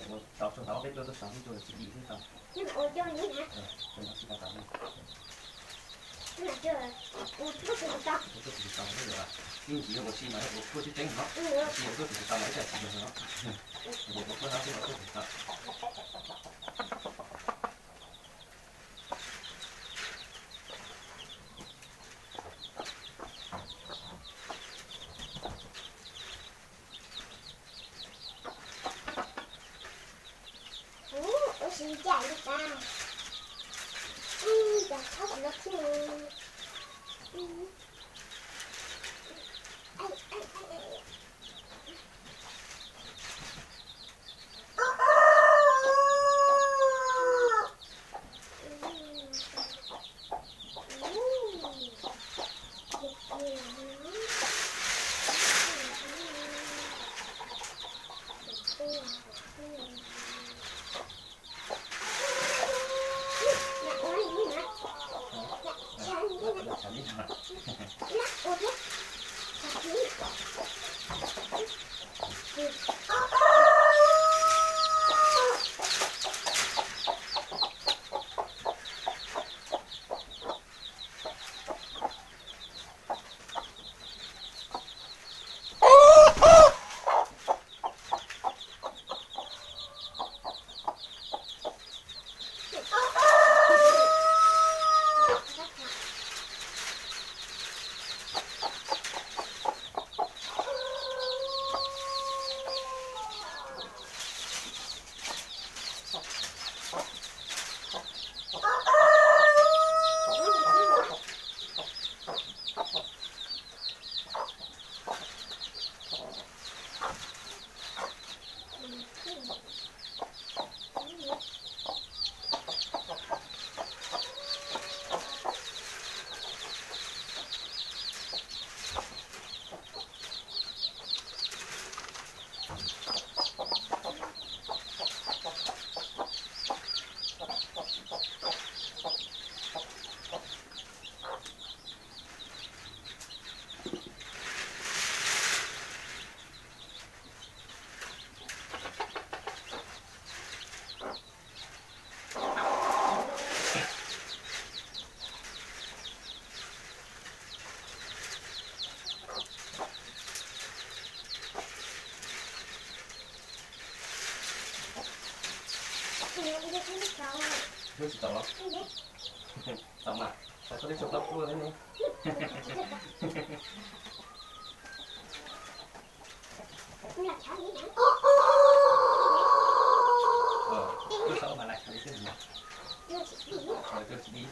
Tau tsuag tau peb tuaj tuaj sau tib tug tsis dim xwb tau. Ib ntsis ua si mas ua tuaj tseeb tseeb no, ua si ua tuaj tsis tau mas ib tag tsis yog no. Ua tuaj no xwb ua tuaj tsis tau. Ua si li cas li tas. Cas thaub kuv los thiab. Lub tsis tau los? Tau mas, tau koj twb tsuas plaub kub thiab ne. Lub saub mas lam tshav li xwb no. Lub tsis di.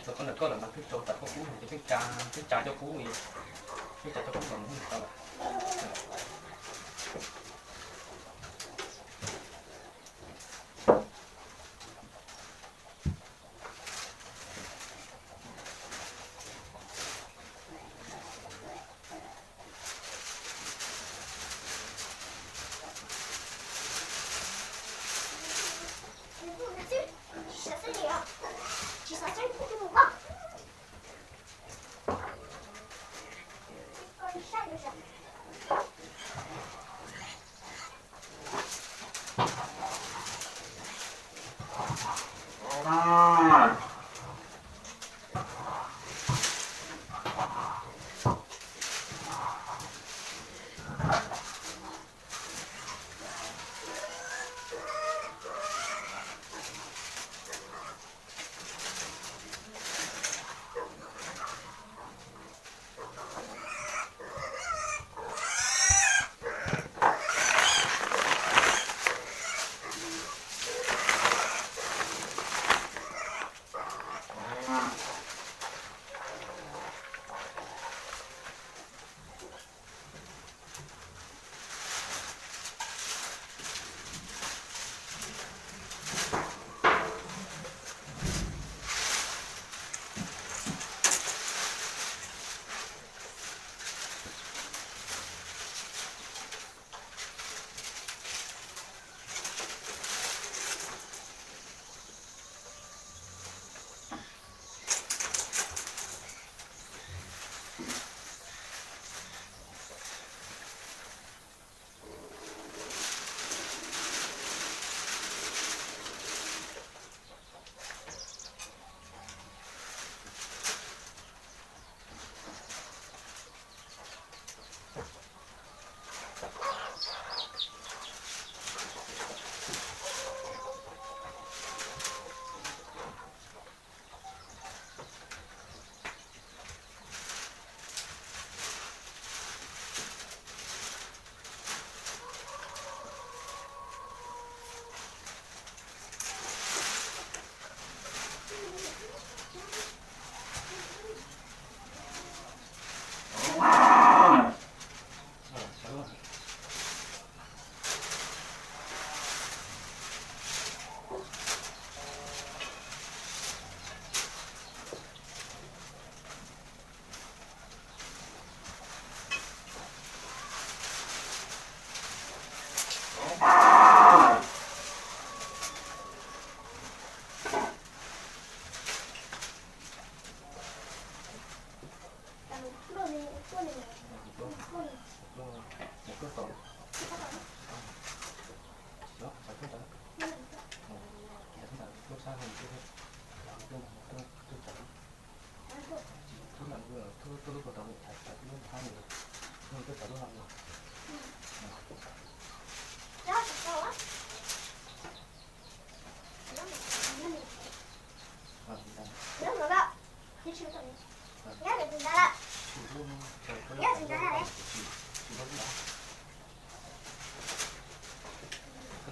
Txog koj ntawm koj lawm mas pheej tso tawm koj kub ces pheej tsa, pheej tsa cov kub, pheej tsa cov kub los mus tau lawm.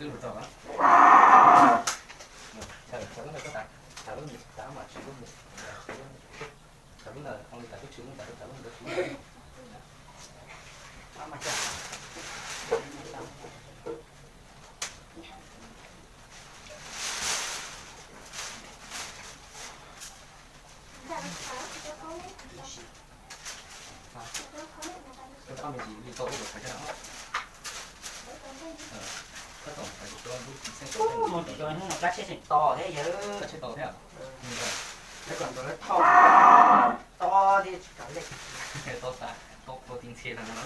Lub ntawd tau, thaum lub ntawd tau lub ntawd, thaum lub ntawd tau lub ntawd, mus tsis tau hnub no kab tsheb tseem to thiab yawg. Kab tsheb to thiab. Lawv kom ntawd lawv thauj to thiab tsis kam li. To tas, to tua ti ntxhias no no.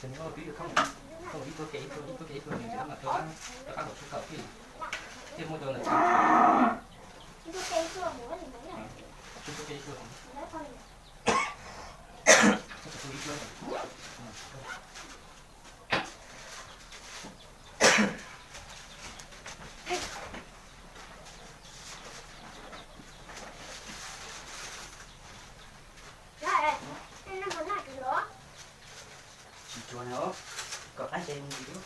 Ces nws twb thauj, thauj ib tug ke ib tug, ib tug ke ib tug, nws nrhiav mas rau qab, rau qab hauv sub kaum thiaj, thiaj muaj cov ntawd. Ib tug ke ib tug, ib tug ke ib tug, ib tug. Tsis tsuas na, kom qab ntses mus lub.